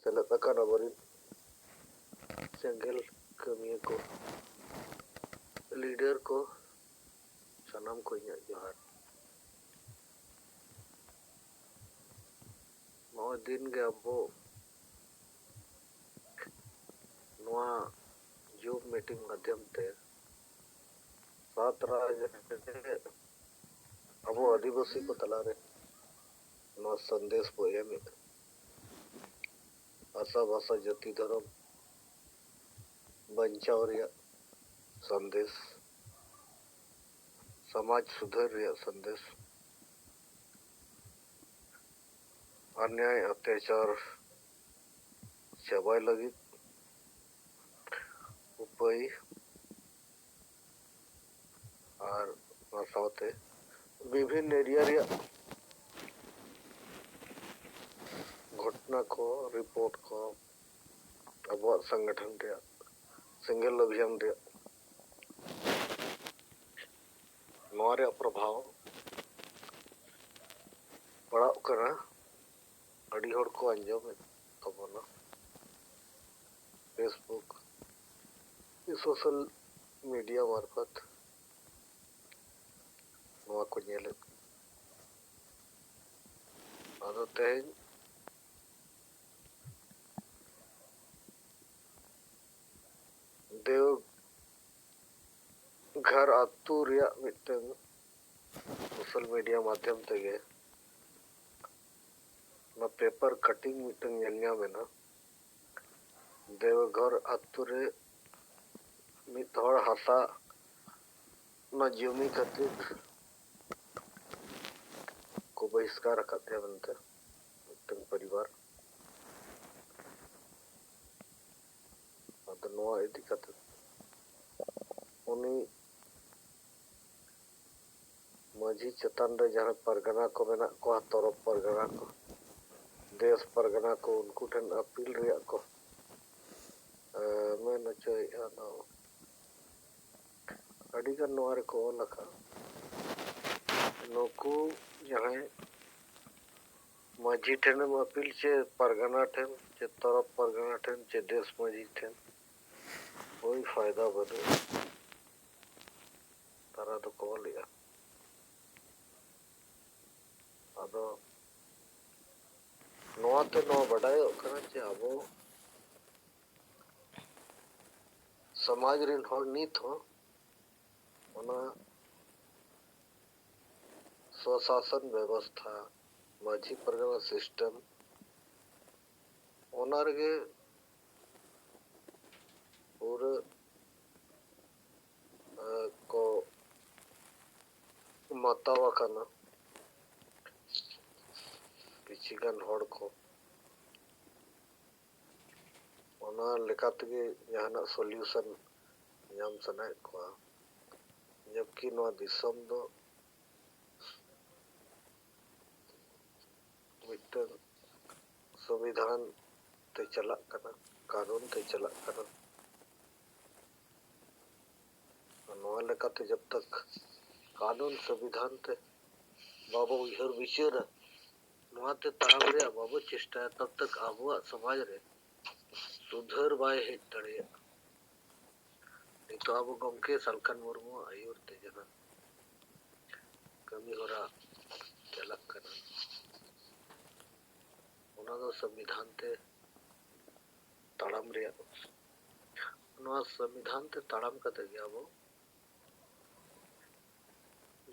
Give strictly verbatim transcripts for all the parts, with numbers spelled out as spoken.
ᱥᱮᱞᱮᱫ ᱟᱠᱟᱱ ᱟᱵᱚᱨᱮᱱ ᱥᱮᱸᱜᱮᱞ ᱠᱟᱹᱢᱤᱭᱟᱹ ᱠᱚ, ᱞᱤᱰᱟᱨ ᱠᱚ, ᱥᱟᱱᱟᱢ ᱠᱚ ᱤᱧᱟᱹᱜ ᱡᱚᱦᱟᱨ᱾ ᱱᱚᱜᱼᱚᱭ ᱫᱤᱱ ᱜᱮ ᱟᱵᱚ ᱱᱚᱣᱟ ᱡᱩᱢ ᱢᱤᱴᱤᱝ ᱢᱟᱫᱽᱫᱷᱚᱢ ᱛᱮ ᱥᱟᱛ ᱨᱟᱡᱽ ᱨᱮ ᱟᱵᱚ ᱟᱹᱫᱤᱵᱟᱹᱥᱤ ᱠᱚ ᱛᱟᱞᱟᱨᱮ ᱱᱚᱣᱟ ᱥᱟᱸᱫᱮᱥ ᱵᱚ ᱮᱢᱮᱫ, ᱟᱥᱟ ᱵᱷᱟᱥᱟ ᱡᱟᱹᱛᱤ ᱫᱷᱚᱨᱚᱢ ᱵᱟᱧᱪᱟᱣ ᱨᱮᱭᱟᱜ ᱥᱟᱸᱫᱮᱥ, ᱥᱚᱢᱟᱡᱽ ᱥᱩᱫᱷᱟᱹᱨ ᱨᱮᱭᱟᱜ ᱥᱟᱸᱫᱮᱥ, ᱚᱱᱱᱭᱟᱭ ᱚᱛᱛᱟᱪᱟᱨ ᱪᱟᱵᱟᱭ ᱞᱟᱹᱜᱤᱫ ᱩᱯᱟᱹᱭ ᱟᱨ ᱚᱱᱟ ᱥᱟᱶᱛᱮ ᱵᱤᱵᱷᱤᱱᱱ ᱮᱨᱤᱭᱟ ᱨᱮᱭᱟᱜ ᱜᱷᱚᱴᱱᱟ ᱠᱚ, ᱨᱤᱯᱳᱨᱴ ᱠᱚ, ᱟᱵᱚᱣᱟᱜ ᱥᱚᱝᱜᱚᱴᱷᱚᱱ ᱨᱮᱭᱟᱜ, ᱥᱮᱸᱜᱮᱞ ᱚᱵᱷᱤᱭᱟᱱ ᱨᱮᱭᱟᱜ ᱱᱚᱣᱟ ᱨᱮᱭᱟᱜ ᱯᱨᱚᱵᱷᱟᱣ ᱯᱟᱲᱟᱜ ᱠᱟᱱᱟ᱾ ᱟᱹᱰᱤ ᱦᱚᱲ ᱠᱚ ᱟᱸᱡᱚᱢᱮᱫ ᱛᱟᱵᱚᱱᱟ, Facebook, ᱥᱳᱥᱟᱞ ᱢᱤᱰᱤᱭᱟ ᱢᱟᱨᱯᱷᱚᱛ ᱱᱚᱣᱟ ᱠᱚ ᱧᱮᱞᱮᱫ᱾ ᱟᱫᱚ ᱛᱮᱦᱮᱧ ᱫᱮᱣᱜᱷᱚᱨ ᱟᱹᱛᱩ ᱨᱮᱭᱟᱜ ᱢᱤᱫᱴᱟᱝ ᱥᱳᱥᱟᱞ ᱢᱤᱰᱤᱭᱟ ᱢᱟᱫᱽᱫᱷᱚᱢ ᱛᱮᱜᱮ ᱚᱱᱟ ᱯᱮᱯᱟᱨ ᱠᱟᱴᱤᱝ ᱢᱤᱫᱴᱟᱝ ᱧᱮᱞ ᱧᱟᱢ ᱮᱱᱟ᱾ ᱫᱮᱣᱜᱷᱚᱨ ᱟᱹᱛᱩ ᱨᱮ ᱢᱤᱫ ᱦᱚᱲ ᱦᱟᱥᱟ ᱚᱱᱟ ᱡᱚᱢᱤ ᱠᱷᱟᱹᱛᱤᱨ ᱠᱚ ᱵᱚᱦᱤᱥᱠᱟᱨ ᱟᱠᱟᱫ ᱛᱟᱭᱟ ᱢᱮᱱᱛᱮ ᱢᱤᱫᱴᱟᱝ ᱯᱚᱨᱤᱵᱟᱨ᱾ ᱟᱫᱚ ᱱᱚᱣᱟ ᱤᱫᱤ ᱠᱟᱛᱮ ᱩᱱᱤ ᱢᱟᱹᱡᱷᱤ ᱪᱮᱛᱟᱱ ᱨᱮ ᱡᱟᱦᱟᱸᱭ ᱯᱟᱨᱜᱟᱱᱟ ᱠᱚ ᱢᱮᱱᱟᱜ ᱠᱚᱣᱟ, ᱛᱚᱨᱚᱯ ᱯᱟᱨᱜᱟᱱᱟ ᱠᱚ, ᱫᱮᱥ ᱯᱟᱨᱜᱟᱱᱟ ᱠᱚ, ᱩᱱᱠᱩ ᱴᱷᱮᱱ ᱟᱹᱯᱤᱞ ᱨᱮᱭᱟᱜ ᱠᱚ, ᱮ, ᱢᱮᱱ ᱦᱚᱪᱚᱭᱮᱫᱼᱟ᱾ ᱟᱫᱚ ᱟᱹᱰᱤᱜᱟᱱ ᱱᱚᱣᱟ ᱨᱮᱠᱚ ᱚᱞ ᱟᱠᱟᱫ, ᱱᱩᱠᱩ ᱡᱟᱦᱟᱸᱭ ᱢᱟᱹᱡᱷᱤ ᱴᱷᱮᱱᱮᱢ ᱟᱹᱯᱤᱞ ᱪᱮ ᱯᱟᱨᱜᱟᱱᱟ ᱴᱷᱮᱱ ᱪᱮ ᱛᱚᱨᱚᱯ ᱯᱟᱨᱜᱟᱱᱟ ᱴᱷᱮᱱ ᱪᱮ ᱫᱮᱥ ᱢᱟᱹᱡᱷᱤ ᱴᱷᱮᱱ, ᱠᱳᱭ ᱯᱷᱟᱭᱫᱟ ᱵᱟᱹᱱᱩᱜᱼᱟ᱾ ᱛᱟᱨᱟ ᱫᱚᱠᱚ ᱚᱞᱮᱜᱼᱟ᱾ ᱟᱫᱚ ᱱᱚᱣᱟᱛᱮ ᱱᱚᱣᱟ ᱵᱟᱰᱟᱭᱚᱜ ᱠᱟᱱᱟ ᱡᱮ ᱟᱵᱚ ᱥᱚᱢᱟᱡᱽ ᱨᱮᱱ ᱦᱚᱲ ᱱᱤᱛ ᱦᱚᱸ ᱚᱱᱟ ᱥᱚᱥᱟᱥᱚᱱ ᱵᱮᱵᱚᱥᱛᱷᱟ, ᱢᱟᱹᱡᱷᱤ ᱯᱟᱨᱜᱟᱱᱟ system, ᱚᱱᱟ ᱨᱮᱜᱮ ᱯᱩᱨᱟᱹ, ᱮ, ᱠᱚ ᱢᱟᱛᱟᱣ ᱟᱠᱟᱱᱟ ᱠᱤᱪᱷᱤ ᱜᱟᱱ ᱦᱚᱲ ᱠᱚ᱾ ᱚᱱᱟ ᱞᱮᱠᱟ ᱛᱮᱜᱮ ᱡᱟᱦᱟᱱᱟᱜ solution ᱧᱟᱢ ᱥᱟᱱᱟᱭᱮᱫ ᱠᱚᱣᱟ, ᱡᱚᱵᱠᱤ ᱱᱚᱣᱟ ᱫᱤᱥᱚᱢ ᱫᱚ ᱢᱤᱫᱴᱟᱝ ᱥᱚᱝᱵᱤᱫᱷᱟᱱ ᱛᱮ ᱪᱟᱞᱟᱜ ᱠᱟᱱᱟ, ᱠᱟᱹᱱᱩᱱ ᱛᱮ ᱪᱟᱞᱟᱜ ᱠᱟᱱᱟ᱾ ᱱᱚᱣᱟ ᱞᱮᱠᱟᱛᱮ ᱡᱚᱵ ᱛᱟᱠ ᱠᱟᱹᱱᱩᱱ ᱥᱚᱝᱵᱤᱫᱷᱟᱱ ᱛᱮ ᱵᱟᱵᱚ ᱩᱭᱦᱟᱹᱨ ᱵᱤᱪᱟᱹᱨᱟ, ᱱᱚᱣᱟᱛᱮ ᱛᱟᱲᱟᱢ ᱨᱮᱭᱟᱜ ᱵᱟᱵᱚ ᱪᱮᱥᱴᱟᱭᱟ, ᱛᱚᱵ ᱛᱟᱠ ᱟᱵᱚᱣᱟᱜ ᱥᱚᱢᱟᱡᱽ ᱨᱮ ᱥᱩᱫᱷᱟᱹᱨ ᱵᱟᱭ ᱦᱮᱡ ᱫᱟᱲᱮᱭᱟᱜᱼᱟ᱾ ᱱᱤᱛᱚᱜ ᱟᱵᱚ ᱜᱚᱢᱠᱮ ᱥᱟᱞᱠᱷᱟᱱ ᱢᱩᱨᱢᱩᱣᱟᱜ ᱟᱹᱭᱩᱨ ᱛᱮ ᱡᱟᱦᱟᱸ ᱠᱟᱹᱢᱤ ᱦᱚᱨᱟ ᱪᱟᱞᱟᱜ ᱠᱟᱱᱟ, ᱚᱱᱟ ᱫᱚ ᱥᱚᱝᱵᱤᱫᱷᱟᱱ ᱛᱮ ᱛᱟᱲᱟᱢ ᱨᱮᱭᱟᱜ, ᱱᱚᱣᱟ ᱥᱚᱝᱵᱤᱫᱷᱟᱱ ᱛᱮ ᱛᱟᱲᱟᱢ ᱠᱟᱛᱮ ᱜᱮ ᱟᱵᱚ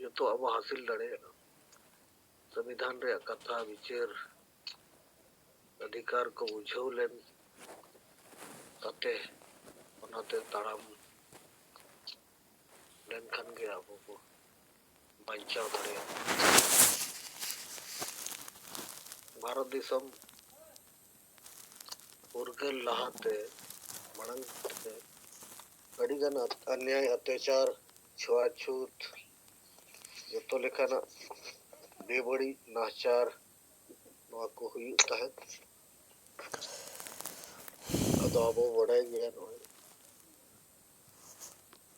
ᱡᱚᱛᱚᱣᱟᱜ ᱵᱚ ᱦᱟᱹᱥᱤᱞ ᱫᱟᱲᱮᱭᱟᱜᱼᱟ᱾ ᱥᱚᱝᱵᱤᱫᱷᱟᱱ ᱨᱮᱭᱟᱜ ᱠᱟᱛᱷᱟ ᱵᱤᱪᱟᱹᱨ ᱚᱫᱷᱤᱠᱟᱨ ᱠᱚ ᱵᱩᱡᱷᱟᱹᱣ ᱞᱮᱱ ᱠᱟᱛᱮ ᱚᱱᱟᱛᱮ ᱛᱟᱲᱟᱢ ᱞᱮᱱᱠᱷᱟᱱ ᱜᱮ ᱟᱵᱚ ᱵᱚ ᱵᱟᱧᱪᱟᱣ ᱫᱟᱲᱮᱭᱟᱜᱼᱟ᱾ ᱵᱷᱟᱨᱚᱛ ᱫᱤᱥᱚᱢ ᱯᱷᱩᱨᱜᱟᱹᱞ ᱞᱟᱦᱟᱛᱮ, ᱢᱟᱲᱟᱝ ᱛᱮ ᱟᱹᱰᱤᱜᱟᱱ ᱟᱛ-, ᱚᱱᱱᱭᱟᱭ, ᱚᱛᱛᱟᱪᱟᱨ, ᱪᱷᱩᱣᱟᱪᱷᱩᱛ, ᱡᱚᱛᱚ ᱞᱮᱠᱟᱱᱟᱜ ᱵᱮᱵᱟᱹᱲᱤᱡ ᱱᱟᱦᱟᱪᱟᱨ, ᱱᱚᱣᱟ ᱠᱚ ᱦᱩᱭᱩᱜ ᱛᱟᱦᱮᱸᱫ᱾ ᱟᱫᱚ ᱟᱵᱚ ᱵᱟᱰᱟᱭ ᱜᱮᱭᱟ, ᱱᱚᱜᱼᱚᱭ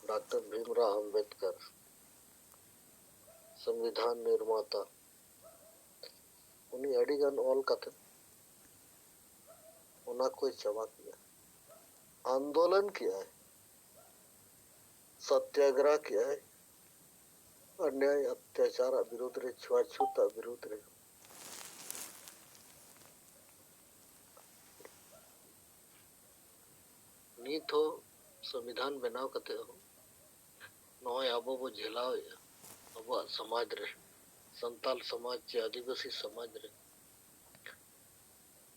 ᱰᱟᱠᱛᱟᱨ ᱵᱷᱤᱢᱨᱟᱣ ᱟᱢᱵᱮᱫᱠᱚᱨ, ᱥᱚᱝᱵᱤᱫᱷᱟᱱ ᱱᱤᱨᱢᱟᱛᱟ, ᱩᱱᱤ ᱟᱹᱰᱤ ᱜᱟᱱ ᱚᱞ ᱠᱟᱛᱮ ᱚᱱᱟ ᱠᱚᱭ ᱪᱟᱵᱟ ᱠᱮᱜᱼᱟ᱾ ᱟᱱᱫᱳᱞᱚᱱ ᱠᱮᱜᱼᱟᱭ, ᱥᱚᱛᱭᱟᱜᱨᱟᱦ ᱠᱮᱜᱼᱟᱭ, ᱚᱱᱱᱭᱟᱭ ᱚᱛᱛᱟᱪᱟᱨᱟᱜ ᱵᱤᱨᱩᱫᱽ ᱨᱮ, ᱪᱷᱩᱣᱟᱪᱷᱩᱛᱟᱜ ᱵᱤᱨᱩᱫᱽ ᱨᱮ᱾ ᱱᱤᱛ ᱦᱚᱸ ᱥᱚᱝᱵᱤᱫᱷᱟᱱ ᱵᱮᱱᱟᱣ ᱠᱟᱛᱮ ᱦᱚᱸ ᱱᱚᱜᱼᱚᱭ ᱟᱵᱚ ᱵᱚ ᱡᱷᱮᱞᱟᱣᱮᱫᱼᱟ ᱟᱵᱚᱣᱟᱜ ᱥᱚᱢᱟᱡᱽ ᱨᱮ, ᱥᱟᱱᱛᱟᱞ ᱥᱚᱢᱟᱡᱽ ᱪᱮ ᱟᱹᱫᱤᱵᱟᱹᱥᱤ ᱥᱚᱢᱟᱡᱽ ᱨᱮ᱾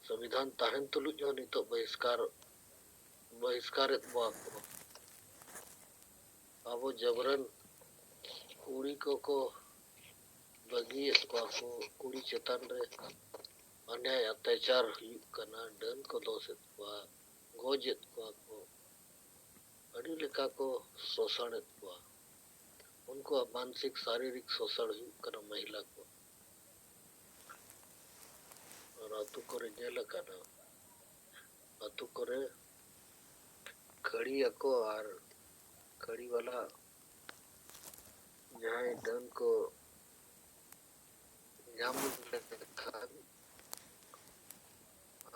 ᱥᱚᱝᱵᱤᱫᱷᱟᱱ ᱛᱟᱦᱮᱱ ᱛᱩᱞᱩᱡ ᱦᱚᱸ ᱱᱤᱛᱚᱜ ᱵᱚᱦᱤᱥᱠᱟᱨ, ᱵᱚᱦᱤᱥᱠᱟᱨᱮᱫ ᱵᱚᱣᱟ ᱠᱚ᱾ ᱟᱵᱚ ᱡᱟᱵᱨᱟᱱ ᱠᱩᱲᱤ ᱠᱚᱠᱚ ᱵᱟᱹᱜᱤᱭᱮᱫ ᱠᱚᱣᱟ ᱠᱚ, ᱠᱩᱲᱤ ᱪᱮᱛᱟᱱ ᱨᱮ ᱚᱱᱭᱟᱭ ᱚᱛᱛᱟᱪᱟᱨ ᱦᱩᱭᱩᱜ ᱠᱟᱱᱟ, ᱰᱟᱹᱱ ᱠᱚ ᱫᱳᱥᱮᱫ ᱠᱚᱣᱟ, ᱜᱚᱡᱮᱫ ᱠᱚᱣᱟ ᱠᱚ, ᱟᱹᱰᱤ ᱞᱮᱠᱟ ᱠᱚ ᱥᱳᱥᱟᱱᱮᱫ ᱠᱚᱣᱟ᱾ ᱩᱱᱠᱩᱣᱟᱜ ᱢᱟᱱᱥᱤᱠ ᱥᱟᱨᱤᱨᱤᱠ ᱥᱳᱥᱟᱱ ᱦᱩᱭᱩᱜ ᱠᱟᱱᱟ ᱢᱚᱦᱤᱞᱟ ᱠᱚ᱾ ᱟᱨ ᱟᱹᱛᱩ ᱠᱚᱨᱮ ᱧᱮᱞ ᱟᱠᱟᱱᱟ, ᱟᱹᱛᱩ ᱠᱚᱨᱮ ᱠᱷᱟᱹᱲᱤ ᱟᱠᱚ ᱟᱨ ᱠᱷᱟᱹᱲᱤ ᱵᱟᱞᱟ ᱡᱟᱦᱟᱸᱭ ᱰᱟᱹᱱ ᱠᱚ ᱧᱟᱢ ᱞᱮᱠᱷᱟᱱ,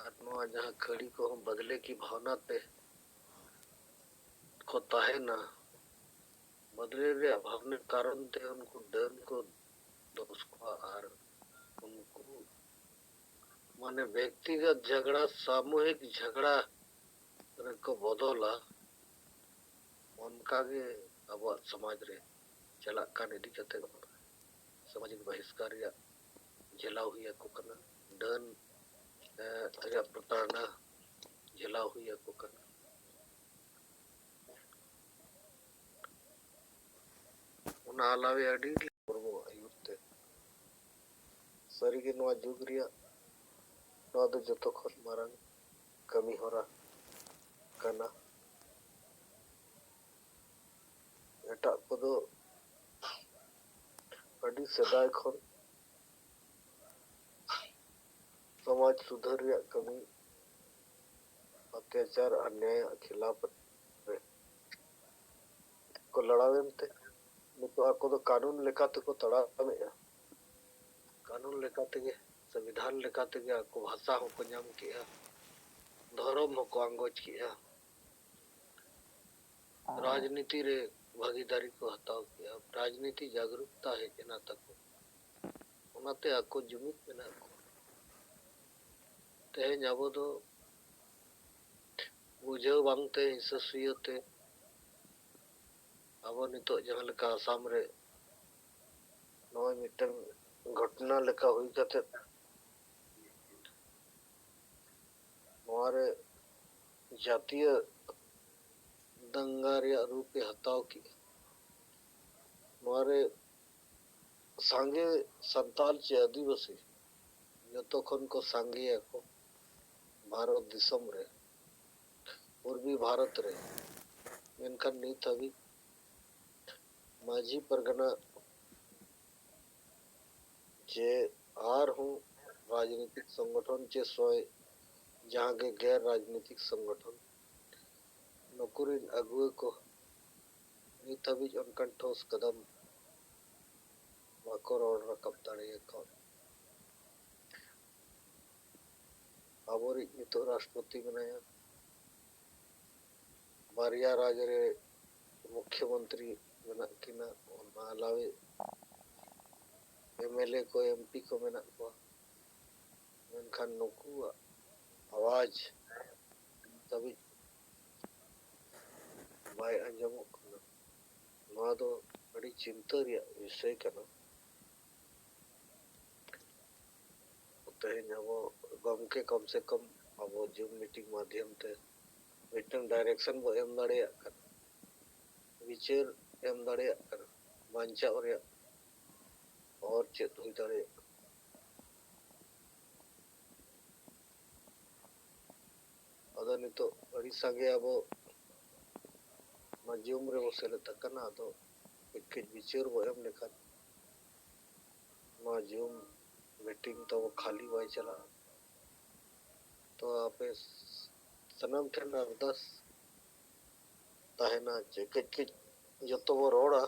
ᱟᱨ ᱱᱚᱣᱟ ᱡᱟᱦᱟᱸ ᱠᱷᱟᱹᱲᱤ ᱠᱚᱦᱚᱸ ᱵᱟᱫᱞᱮ ᱠᱤ ᱵᱷᱟᱵᱽᱱᱟ ᱛᱮ ᱠᱚ ᱛᱟᱦᱮᱱᱟ, ᱵᱟᱫᱞᱮ ᱨᱮᱭᱟᱜ ᱵᱷᱟᱵᱽᱱᱟ ᱠᱟᱨᱚᱱ ᱛᱮ ᱩᱱᱠᱩ ᱰᱟᱹᱱ ᱠᱚ ᱫᱳᱥ ᱠᱚᱣᱟ ᱟᱨ ᱩᱱᱠᱩ ᱢᱟᱱᱮ ᱵᱮᱠᱛᱤᱜᱚᱛ ᱡᱷᱟᱜᱽᱲᱟ ᱥᱟᱢᱩᱦᱤᱠ ᱡᱷᱟᱜᱽᱲᱟ ᱨᱮᱠᱚ ᱵᱚᱫᱚᱞᱟ᱾ ᱚᱱᱠᱟᱜᱮ ᱟᱵᱚᱣᱟᱜ ᱥᱚᱢᱟᱡᱽ ᱨᱮ ᱪᱟᱞᱟᱜ ᱠᱟᱱ ᱤᱫᱤ ᱠᱟᱛᱮ ᱥᱟᱢᱟᱡᱤᱠ ᱵᱟᱦᱤᱥᱠᱟᱨ ᱨᱮᱭᱟᱜ ᱡᱷᱮᱞᱟᱣ ᱦᱩᱭ ᱟᱠᱚ ᱠᱟᱱᱟ, ᱰᱟᱹᱱ ᱨᱮᱭᱟᱜ ᱯᱨᱚᱛᱟᱨᱚᱱᱟ ᱡᱷᱮᱞᱟᱣ ᱦᱩᱭ ᱟᱠᱚ ᱠᱟᱱᱟ᱾ ᱚᱱᱟ ᱟᱞᱟᱣᱮ ᱟᱹᱰᱤ ᱦᱚᱲᱢᱚ ᱟᱹᱭᱩᱨ ᱛᱮ᱾ ᱥᱟᱹᱨᱤᱜᱮ ᱱᱚᱣᱟ ᱡᱩᱜᱽ ᱨᱮᱭᱟᱜ ᱱᱚᱣᱟ ᱫᱚ ᱡᱚᱛᱚ ᱠᱷᱚᱱ ᱢᱟᱨᱟᱝ ᱠᱟᱹᱢᱤ ᱦᱚᱨᱟ ᱠᱟᱱᱟ᱾ ᱮᱴᱟᱜ ᱠᱚᱫᱚ ᱟᱹᱰᱤ ᱥᱮᱫᱟᱭ ᱠᱷᱚᱱ ᱥᱚᱢᱟᱡᱽ ᱥᱩᱫᱷᱟᱹᱨ ᱨᱮᱭᱟᱜ ᱠᱟᱹᱢᱤ, ᱚᱛᱛᱟᱪᱟᱨ ᱟᱨ ᱱᱮᱭᱟᱜ ᱠᱷᱤᱞᱟᱯ ᱨᱮ ᱠᱚ ᱞᱟᱲᱟᱣᱮᱱ ᱛᱮ ᱱᱤᱛᱚᱜ ᱟᱠᱚ ᱫᱚ ᱠᱟᱹᱱᱩᱱ ᱞᱮᱠᱟ ᱛᱮᱠᱚ ᱛᱟᱲᱟᱢᱮᱫᱼᱟ᱾ ᱠᱟᱹᱱᱩᱱ ᱞᱮᱠᱟ ᱛᱮᱜᱮ ᱥᱚᱝᱵᱤᱫᱷᱟᱱ ᱞᱮᱠᱟ ᱛᱮᱜᱮ ᱟᱠᱚ ᱵᱷᱟᱥᱟ ᱦᱚᱸᱠᱚ ᱧᱟᱢ ᱠᱮᱜᱼᱟ, ᱫᱷᱚᱨᱚᱢ ᱦᱚᱸᱠᱚ ᱟᱸᱜᱚᱪ ᱠᱮᱜᱼᱟ, ᱨᱟᱡᱽᱱᱤᱛᱤ ᱨᱮ ᱵᱷᱟᱹᱜᱤᱫᱟᱨᱤ ᱠᱚ ᱦᱟᱛᱟᱣ ᱠᱮᱜᱼᱟ, ᱨᱟᱡᱽᱱᱤᱛᱤ ᱡᱟᱜᱽᱨᱩᱠᱛᱟ ᱦᱮᱡ ᱮᱱᱟ ᱛᱟᱠᱚ, ᱚᱱᱟᱛᱮ ᱟᱠᱚ ᱡᱩᱢᱤᱫ ᱢᱮᱱᱟᱜ ᱠᱚᱣᱟ᱾ ᱛᱮᱦᱮᱧ ᱟᱵᱚ ᱫᱚ ᱵᱩᱡᱷᱟᱹᱣ ᱵᱟᱝᱛᱮ, ᱦᱤᱸᱥᱟᱹ ᱥᱩᱭᱟᱹ ᱛᱮ ᱟᱵᱚ ᱱᱤᱛᱚᱜ ᱡᱟᱦᱟᱸ ᱞᱮᱠᱟ ᱟᱥᱟᱢ ᱨᱮ ᱱᱚᱜᱼᱚᱭ ᱢᱤᱫᱴᱟᱝ ᱜᱷᱚᱴᱚᱱᱟ ᱞᱮᱠᱟ ᱦᱩᱭ ᱠᱟᱛᱮᱫ ᱱᱚᱣᱟ ᱨᱮ ᱡᱟᱹᱛᱤᱭᱟᱹ ᱫᱟᱝᱜᱟ ᱨᱮᱭᱟᱜ ᱨᱩᱯ ᱮ ᱦᱟᱛᱟᱣ ᱠᱮᱜᱼᱟ᱾ ᱱᱚᱣᱟ ᱨᱮ ᱥᱟᱸᱜᱮ ᱥᱟᱱᱛᱟᱞ ᱪᱮ ᱟᱹᱫᱤᱵᱟᱹᱥᱤ ᱡᱚᱛᱚ ᱠᱷᱚᱱ ᱠᱚ ᱥᱟᱸᱜᱮᱭᱟᱠᱚ ᱵᱷᱟᱨᱚᱛ ᱫᱤᱥᱚᱢ ᱨᱮ, ᱯᱩᱨᱵᱤ ᱵᱷᱟᱨᱚᱛ ᱨᱮ᱾ ᱢᱮᱱᱠᱷᱟᱱ ᱱᱤᱛ ᱦᱟᱹᱵᱤᱡ ᱢᱟᱹᱡᱷᱤ ᱯᱟᱨᱜᱟᱱᱟ ᱪᱮ ᱟᱨᱦᱚᱸ ᱨᱟᱡᱽᱱᱤᱛᱤᱠ ᱥᱚᱝᱜᱚᱴᱷᱚᱱ ᱪᱮ ᱥᱚᱭ ᱡᱟᱦᱟᱸ ᱜᱮ ᱜᱮᱨ ᱨᱟᱡᱽᱱᱤᱛᱤᱠ ᱥᱚᱝᱜᱚᱴᱷᱚᱱ, ᱱᱩᱠᱩ ᱨᱤᱱ ᱟᱹᱜᱩᱣᱟᱹ ᱠᱚ ᱱᱤᱛ ᱦᱟᱹᱵᱤᱡ ᱚᱱᱠᱟᱱ ᱴᱷᱳᱥ ᱠᱟᱫᱟᱢ ᱵᱟᱠᱚ ᱨᱚᱲ ᱨᱟᱠᱟᱵ ᱫᱟᱲᱮᱭᱟᱠᱟᱫ᱾ ᱟᱵᱚᱨᱤᱡ ᱱᱤᱛᱚᱜ ᱨᱟᱥᱴᱨᱚᱯᱚᱛᱤ ᱢᱮᱱᱟᱭᱟ, ᱵᱟᱨᱭᱟ ᱨᱟᱡᱽ ᱨᱮ ᱢᱩᱠᱷᱭᱚᱢᱚᱱᱛᱨᱤ ᱢᱮᱱᱟᱜ ᱠᱤᱱᱟ, ᱚᱱᱟ ᱟᱞᱟᱣᱮ ᱮᱢ ᱮᱞ ᱮ ᱠᱚ, ᱮᱢ ᱯᱤ ᱠᱚ ᱢᱮᱱᱟᱜ ᱠᱚᱣᱟ, ᱢᱮᱱᱠᱷᱟᱱ ᱱᱩᱠᱩᱣᱟᱜ ᱟᱣᱟᱡᱽ ᱱᱤᱛ ᱦᱟᱹᱵᱤᱡ ᱵᱟᱭ ᱟᱸᱡᱚᱢᱚᱜ ᱠᱟᱱᱟ᱾ ᱱᱚᱣᱟ ᱫᱚ ᱟᱹᱰᱤ ᱪᱤᱱᱛᱟᱹ ᱨᱮᱭᱟᱜ ᱵᱤᱥᱚᱭ ᱠᱟᱱᱟ᱾ ᱛᱮᱦᱮᱧ ᱟᱵᱚ ᱜᱚᱢᱠᱮ ᱠᱚᱢ ᱥᱮ ᱠᱚᱢ ᱟᱵᱚ ᱡᱩᱢ ᱢᱤᱴᱤᱝ ᱢᱟᱫᱽᱫᱷᱚᱢ ᱛᱮ ᱢᱤᱫᱴᱟᱝ ᱰᱟᱭᱨᱮᱠᱥᱚᱱ ᱵᱚ ᱮᱢ ᱫᱟᱲᱮᱭᱟᱜ ᱠᱟᱱᱟ, ᱵᱤᱪᱟᱹᱨ ᱮᱢ ᱫᱟᱲᱮᱭᱟᱜ ᱠᱟᱱᱟ, ᱵᱟᱧᱪᱟᱣ ᱨᱮᱭᱟᱜ ᱦᱚᱨ ᱪᱮᱫ ᱦᱩᱭ ᱫᱟᱲᱮᱭᱟᱜᱼᱟ᱾ ᱟᱫᱚ ᱱᱤᱛᱚᱜ ᱟᱹᱰᱤ ᱥᱟᱸᱜᱮ ᱟᱵᱚ ᱱᱚᱣᱟ ᱡᱩᱢ ᱨᱮᱵᱚ ᱥᱮᱞᱮᱫ ᱟᱠᱟᱱᱟ᱾ ᱟᱫᱚ ᱠᱟᱹᱡ ᱠᱟᱹᱡ ᱵᱤᱪᱟᱹᱨ ᱵᱚ ᱮᱢ ᱞᱮᱠᱷᱟᱱ ᱱᱚᱣᱟ ᱡᱩᱢ ᱢᱤᱴᱤᱝ ᱛᱟᱵᱚ ᱠᱷᱟᱹᱞᱤ ᱵᱟᱭ ᱪᱟᱞᱟᱜᱼᱟ᱾ ᱛᱚ ᱟᱯᱮ ᱥᱟᱱᱟᱢ ᱴᱷᱮᱱ ᱟᱨᱫᱟᱥ ᱛᱟᱦᱮᱱᱟ ᱡᱮ ᱠᱟᱹᱡ ᱠᱟᱹᱡ ᱡᱚᱛᱚ ᱵᱚ ᱨᱚᱲᱟ,